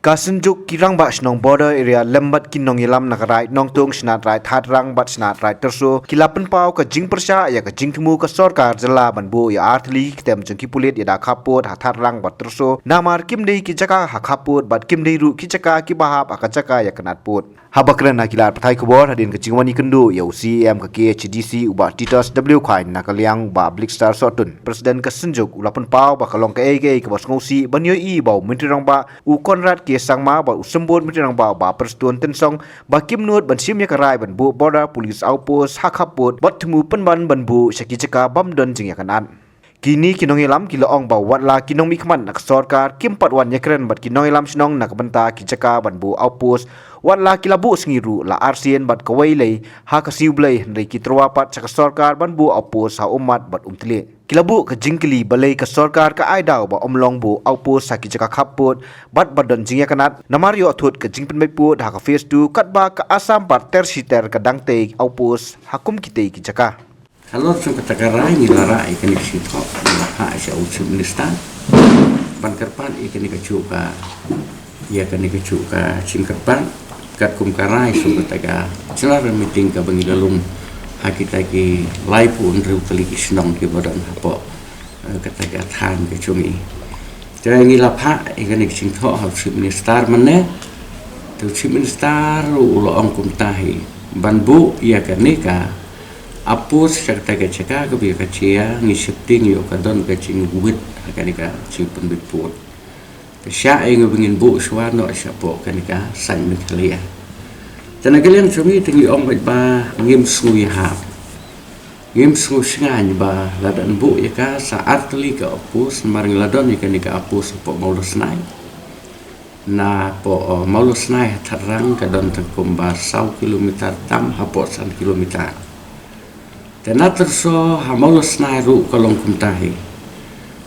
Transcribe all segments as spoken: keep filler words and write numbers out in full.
Ka Synjuk ki Rangbah Shnong Border Area lem bad ki nongïalam na ka Raid Nongtung, Shnat Raid Hatrang bad Shnat Raid Tyrso ki la pynpaw ka jingpyrshah ïa ka jingthmu ka sorkar jylla ban buh ïa artylli ki tem jong ki pulit ïa da khappud ha Hatrang bad Tyrso, namar kim dei ki jaka ha khappud bad kim dei ruh ki jaka kiba hap ha ka jaka ïa ka natpud. Haba kren ha ki lad pathai khubor hadien ka jingwan ïakynduh ïa u C E M ka K H A D C, u Bah Titus W Chyne, na ka liang u Bah Blickstar Sohtun, President ka Synjuk, u la pynpaw ba ka long kaei kaei kaba sngewsih ban ïohi ba u Myntri Rangbah u Conrad K Sangma bad u Symbud Myntri Rangbah u Bah Prestone Tynsong ba kim nud ban shim ïa ka rai ban buh Border Police Outpost ha khappud bad thmu pynban ban buh sha ki jaka bym don jingïakynad. Kine ki nongïalam ki la ong ba wat la ki nongmihkhmat na ka sorkar kim pat wan ïakren bad ki nongïalam shnong na ka bynta ki jaka ban buh outpost, wat la ki la buh sngi ruh la arsien bad kawei lei ha ka Sngi U Blei, hynrei ki tyrwa pat sha ka sorkar ban buh outpost ha Ummat bad Umtlieh. Ki la buh ka jingkylli balei ka sorkar ka ai daw ba ym long buh outpost ha ki jaka khappud bad ba don jingïakynad, namar ïoh thut ka jingpynbeit pud ha ka phase two, katba ka Assam pat ter shi ter ka dang tei outpost ha kum kitei ki jaka. Halor jong kata ka rai ngi la rah ïa kane ka jingthoh, ngi la phah sha u Chief Minister ban kyrpad ïa kane kajuh ka, ïa kane kajuh ka jingkyrpad katkum ka rai jong kata ka general meeting kaba ngi la lum ha kita ki laiphew hynriew tylli ki shnong kiba don hapoh, eh, kata ka thaiñ ka jong ngi. Te ngi la phah ïa kane ka jingthoh ha u Chief Minister mynne. Te u Chief Minister ruh u la ong kumta hi, ban buh ïa kane ka outpost sha kata ka jaka kaba ïa ka jia ngi sheptieng ïoh ka don ka jingwit ha kane ka jingpynbeit pud. Te shah ïa ngi ba ngin buh shuwa noh shapoh kane ka saiñ Meghalaya. Te na ka liang jong ngi te ngi ong beit ba ngim sngew ïahap, ngim sngew shngaiñ ba la dang buh ïa ka sa artylli ka outpost, namar ngi la don ïa kane ka outpost hapoh Mawlasnai. Napoh, eh, Mawlasnai ha Thadrang ka don tang kumba saw kilometer tam hapoh san kilometer. Te na Tyrso ha Mawlasnai ruh ka long kumta hi.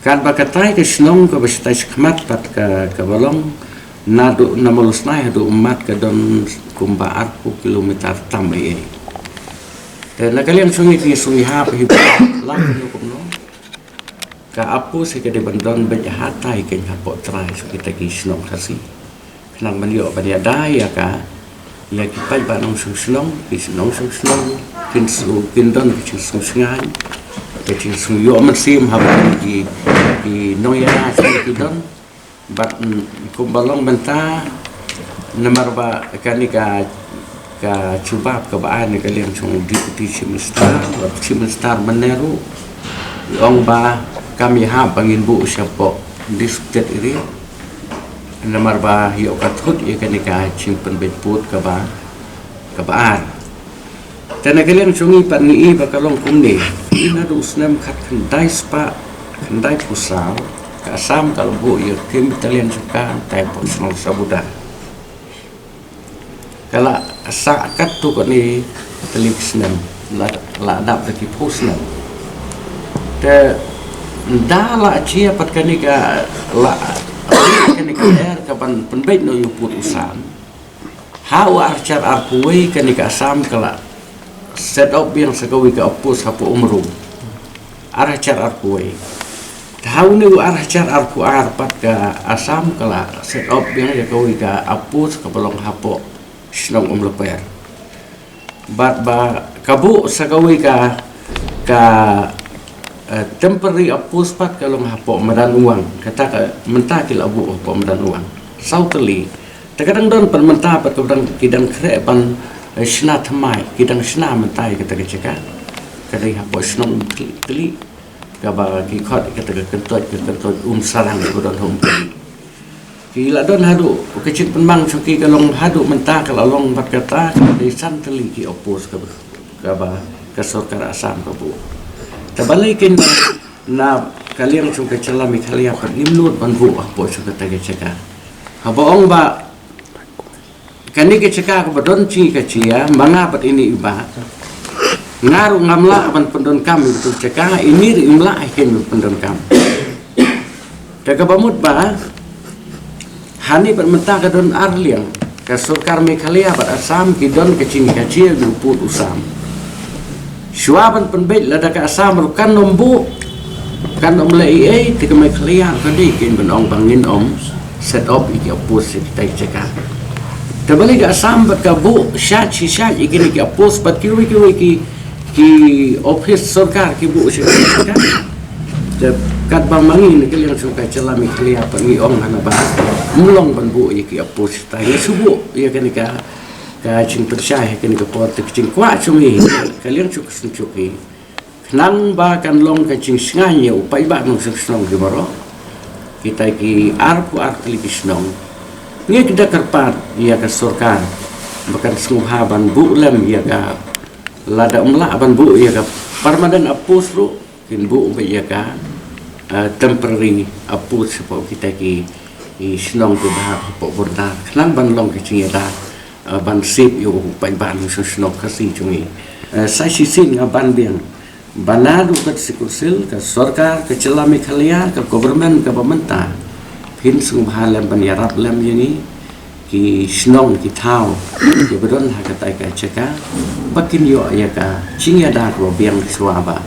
Katba katai ka shnong kaba shatai shakhmat pat ka, kaba long naduh na Mawlasnai haduh Ummat ka don kumba arphew kilometer tam ei ei. Te na ka liang jong ngi te ngi sngew ïahap hi ba la kumno kumno ka outpost hi ka dei ban don beit hatai kein hapoh trai jong kita ki shnong Khasi. Khnang ban ïoh ban ïada ïa ka, ïa ki paidbah nongshong shnong, ki nongshong shnong kin sngew, kin don ka jingsngew shngaiñ, ka jingsngew ïoh mynsiem haba ki, ki nongïada shnong ki don. Bad, mm, kumba long mynta, namar ba kane ka, ka jubab kaba ai na ka liang jong u Deputy Chief Minister, bad Chief Minister mynne ruh u ong ba kam ïahap ba ngin buh shapoh District Area, namar ba ïoh ka thut ïa kane ka jingpynbeit pud kaba, kaba ar. Te na ka liang jong ngi pat ngi i ba ka long kumne. Naduh u snem khatkhyndai spah khyndaiphew saw, ka Assam ka la buh ïa ka Battalion jong ka tai hapoh shnong Sabuda. Ka la sah katto katne tylli ki snem, la, la dap da ki phew snem. Te ynda la jia pat kane ka, la, kane ka lyer ka ban pynbeit noh ïa u pud u Assam. Ha u ar hajar arphew wei kane ka Assam ka la set up biang sa kawei ka outpost hapoh Umrung. Ar hajar arphew wei. Te ha une u ar hajar arphew ar pat ka Assam ka la set up biang ïa kawei ka outpost kaba long hapoh shnong Umlaper. Bad ba ka buh sa kawei ka, ka, eh, temporary outpost pat ka long hapoh Madan Uwang. Kata ka mynta ki la buh hapoh Madan Uwang. Saw tylli. Te ka dang don pat mynta pat ka dang, ki dang khreh ban, eh, shna thymmai, ki dang shna mynta ïa kata ka jaka. Ka dei hapoh shnong Umtlieh, kaba ki khot ïa kata ka kyntoit, ka kyntoit Umsarang ka don ha Umtlieh. Ki la don haduh, ka jingpynmang jong ki ka long haduh mynta ka la long bad kata, ka dei san tylli ki outpost kaba, kaba ka sorkar Assam ka buh. Te balei kein ba na ka liang jong ka jylla Meghalaya pat ngim nud ban buh hapoh jong kata ka jaka. Haba ong ba kane ka jaka kaba don jingkajia ma nga bad ine i bah, nga ruh ngam lah ban pyndonkam ïa kata ka jaka, ine ruh im lah hi kein ban pyndonkam. Te kaba mut ba hane bad mynta ka don ar liang, ka sorkar Meghalaya bad Assam ki don ka jingkajia ïa u pud u Assam. Shuwa ban pynbeit lada ka Assam ruh kan ym buh, kan ym leh ei ei, te ka Meghalaya ruh ka dei kein ban ong ba ngin ym set up ïa ki outpost ïa kita ki jaka. Te balei ka Assam bad ka buh shad shi shad ïa kine ki outpost bad kiwei kiwei ki, ki office sorkar ki buh sha kita ki jaka. Te katba ma ngi na ka liang jong ka jylla Meghalaya pat ngi ong hana ba ym long ban buh ïa ki outpost, te ngi shu buh ïa kane ka, ka jingpynshai ha kane ka por, te ka jingkwah jong ngi ka liang jong ka synjuk hi, khnang ba kan long ka jingshngaiñ ïa u paidbah nongshong shnong ki baroh. Kita ki arphew ar tylli ki shnong, ngi kyrpad ïa ka sorkar ba kan sngewbha ban buh lem ïa ka, lada ym lah ban buh ïa ka permanent outpost ruh, kin buh beit ïa ka, eh, temporary outpost shapoh kita ki, ki shnong kiba hapoh border, khnang ban long ka jingïada, eh, ban save ïa u paidbah nongshong shnong Khasi jong ngi. Eh, sa shisien nga ban biang ba naduh ka District Council, ka sorkar, ka jylla Meghalaya, ka government kaba mynta, phin sngewbha lem ban ïarap lem ïa ngi, ki shnong ki thaw kiba don ha katai ka jaka, ba kin ïoh ïa ka jingïada kaba biang shuwa ba,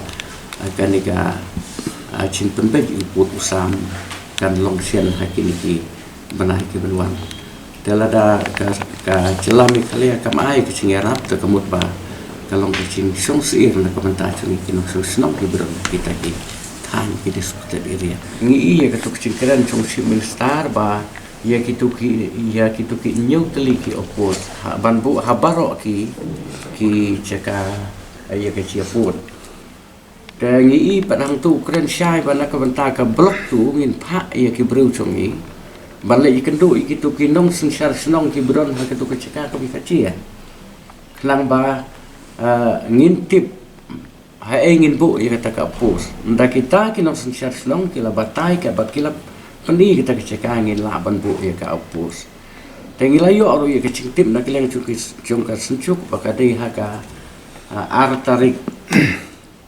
eh, kane ka, eh, jingpynbeit u pud u sam kan long shen ha kine ki bnai ki ban wan. Te lada ka, ka jylla Meghalaya kam ai ka jingïarap, te ka mut ba ka long ka jingsngewsih na ka bynta jong ngi ki nongshong shnong kiba don ha kita ki thaiñ, ki disputed area. Ngi i ïa katu ka jingkren jong u Chief Minister ba ïa kitu ki, ïa kitu ki hynñiew tylli ki outpost ha, ban buh ha baroh ki, ki jaka, ïa ka jingïapud. Te ngi i pat hangtu u kren shai ba na ka bynta ka Block two ngin phah ïa ki briew jong ngi ban leit ïakynduh ïa kitu ki nongsynshar shnong kiba don ha katu ka jaka kaba ïa ka jia. Khnang ba, eh, ngin tip haei ngin buh ïa kata ka outpost. Ynda kita ki nongsynshar shnong ki la batai ka ba ki la pyni kata ka jaka, ngin lah ban buh ïa ka outpost. Te ngi la ïoh ruh ïa ka jingtip na ka liang jong ki, jong ka synjuk ba ka dei ha ka, eh, ar tarik.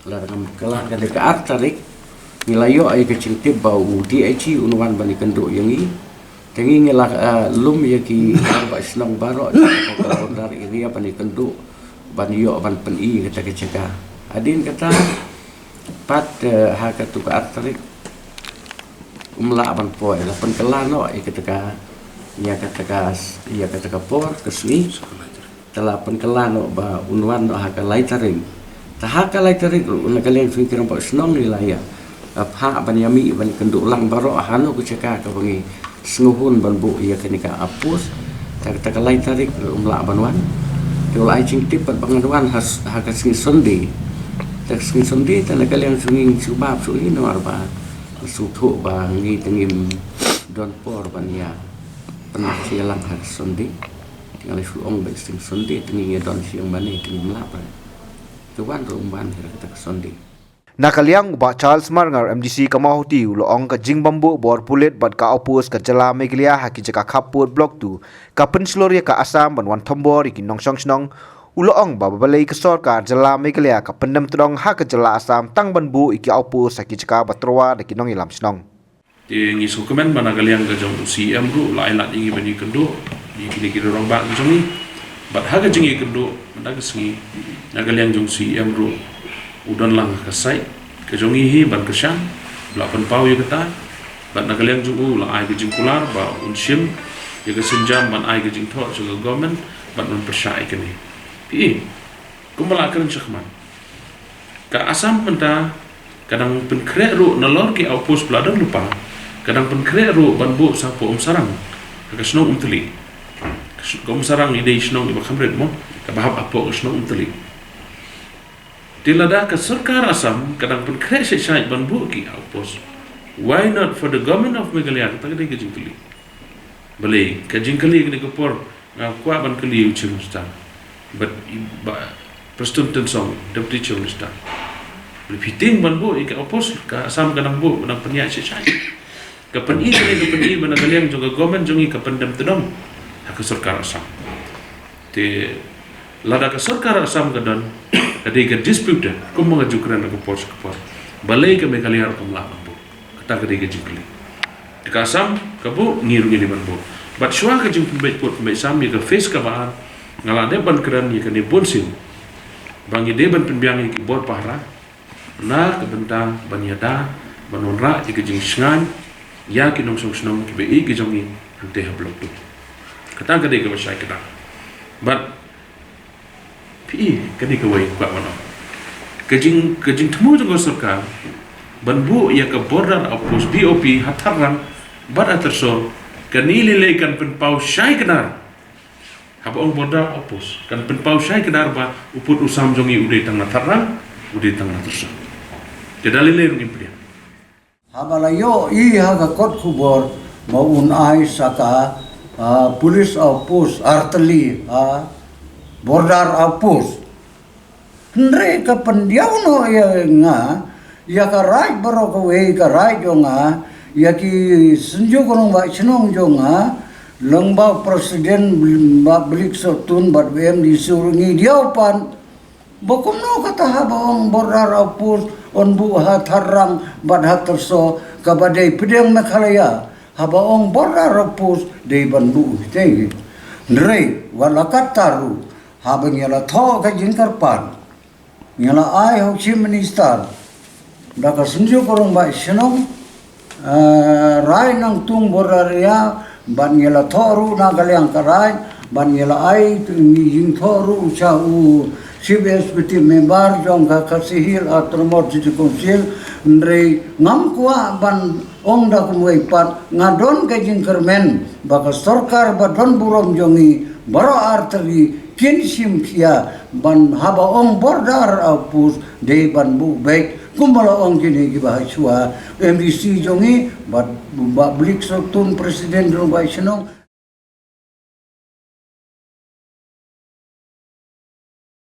Lada ngam kylla ka dei ka ar tarik, ngi la ïoh ïa ka jingtip ba u D I G un wan ban ïakynduh ïa ngi. Te ngi, ngi la, eh, lum ïa ki arphew shnong baroh jong ka border area ban ïakynduh, ban ïoh ban pyni ïa kata ka jaka. Hadien kata pat, eh, ha katu ka ar tarik ym lah ban poi, la pynkylla noh ïa kata ka, ïa kata ka, ïa kata ka por ka sngi. Te la pynkylla noh ba un wan noh ha ka lai tarik. Te ha ka lai tarik ruh na ka liang jong ki rangbah shnong ngi la ïa, eh, phah ban ïa mih ban ïakynduh lang baroh hano ka jaka kaba ngi sngewhun ban buh ïa kane ka outpost. Te, te ka lai tarik ruh um lah ban wan. Te u la ai jingtip pat ba ngan wan ha, ha ka sngi Sunday. Te ka sngi Sunday te na ka liang jong ngi shu bap shu i namar ba shu thuh ba ngi te ngim don por ban ïa pynlong shi lang ha ka Sunday. Te nga la shu ong ba sngi Sunday te ngi ïa don shi ïa mane te ngim lah ba te wan ruh um wan ha kata ka Sunday. Na ka liang u Bah Charles Marngar, M D C ka Mawhati, u la ong ka jingbymbuh bor pulit bad ka outpost ka jylla Meghalaya ha ki jaka khappud Block two ka pynshlur ïa ka Assam ban wan thombor ïa ki nongshong shnong. U la ong ba balei ka sorkar jylla Meghalaya ka pyndem tdong ha ka jylla Assam tang ban buh ïa ki outpost ha ki jaka ba tyrwa da ki nongïalam shnong. Te ngi sngewkmen ba na ka liang ka jong u C M ruh la ai lad ïa ngi ban ïakynduh ïa kine ki rangbah ki jong ngi. Bad ha ka jingïakynduh mynta ka sngi, na ka liang jong u C M ruh u don lang ha ka site ka jong ngi hi ban kyrshan, la pynpaw ïa kata. Bad na ka liang jong u la ai ka jingkular ba un shim ïa ka sienjam ban ai ka jingthoh sha ka government ban pynpyrshah ïa kane. Phi i, kumba la kren shakhmat, ka Assam mynta ka dang pynkhreh ruh nalor ki outpost ba la don lypa, ka dang pynkhreh ruh ban buh sha hapoh Umsarang, ka shnong Umtali. Ka sh-, ka Umsarang i dei shnong iba kham rit mo, kaba hap hapoh ka shnong Umtali. Te lada ka sorkar Assam ka dang pynkhreh shait shait ban buh ki outpost, why not for the government of Meghalaya? Kata ka dei ka jingkylli. Balei ka jingkylli kane ka por, nga kwah ban kylli u Chief Minister bad i Bah Prestone Tynsong, Deputy Chief Minister. Balei phi tieng ban buh ïa ka outpost, ka Assam ka dang buh, ka dang pynïaid shait shait. Ka pyni, ka pyni ba na ka liang jong ka government jong ngi ka pyndem tdong ha ka sorkar Assam. Te lada ka sorkar Assam ka don, ka dei ka dispute, kumba nga ju kren ha ka por sha ka por, balei ka Meghalaya ruh kam lah ban buh? Kata ka dei ka jingkylli. Te ka Assam ka buh, ngi ruh ngi dei ban buh. Bad shuwa ka jingpynbeit pud pynbeit sam ïa ka phase kaba ar, nga la dep ban kren ïa kane bun sien ba ngi dei ban pynbiang ïa ki bor pahara na ka bynta ban ïada ban wanrah ïa ka jingshngaiñ ïa ki nongshong shnong kiba ïeit ki jong ngi, Hangtei ha Block two. Kata ka dei kaba shai kdar. Bad phi i ka dei kawei kwah ban ong, ka jing, ka jingthmu jong ka sorkar ban buh ïa ka border outpost, B O P, ha Thadrang bad ha Tyrso, kane lei lei kan pynpaw shai kdar. Haba ong border outpost, kan pynpaw shai kdar ba u pud u sam jong ngi u dei tang na Thadrang, u dei tang na Tyrso. Te da lei lei ruh ngin pdiang. Haba la ïohi ha ka kot khubor ba un ai sa ka, ah, police outpost, artylli, ah, border outpost. Hynrei ka pyndiaw noh ïa nga, ïa ka raid baroh kawei ka raid jong nga, ïa ki Synjuk Rangbah Shnong jong nga, lyngba u President Bah Blick Sohtun bad u M D C ruh ngi diaw pat. Ba kumno kata haba ong border outpost yn buh ha Thadrang bad ha Tyrso kaba dei pdeng Meghalaya, haba ong border outpost dei ban buh hi te. Hynrei wat la katta ruh, haba ngi la thoh ka jingkyrpad, ngi la ai ha u Chief Minister da ka Synjuk Rangbah Shnong, eh, Raid Nongtung Border Area, bad ngi la thoh ruh na ka liang ka raid, bad ngi la ai, ngi jingthoh ruh sha u Chief Executive Member jong ka Khasi Hills Autonomous District Council. Hynrei ngam kwah ban ong da kumwei pat, nga don ka jingkyrmen ba ka sorkar ba don burom jong ngi baroh artylli kin shim khia ban haba ong border outpost dei ban buh beit, kumba la ong kine kiba ha shuwa, M D C jong ngi bad Bah Blick Sohtun, President jong Rangbah Shnong.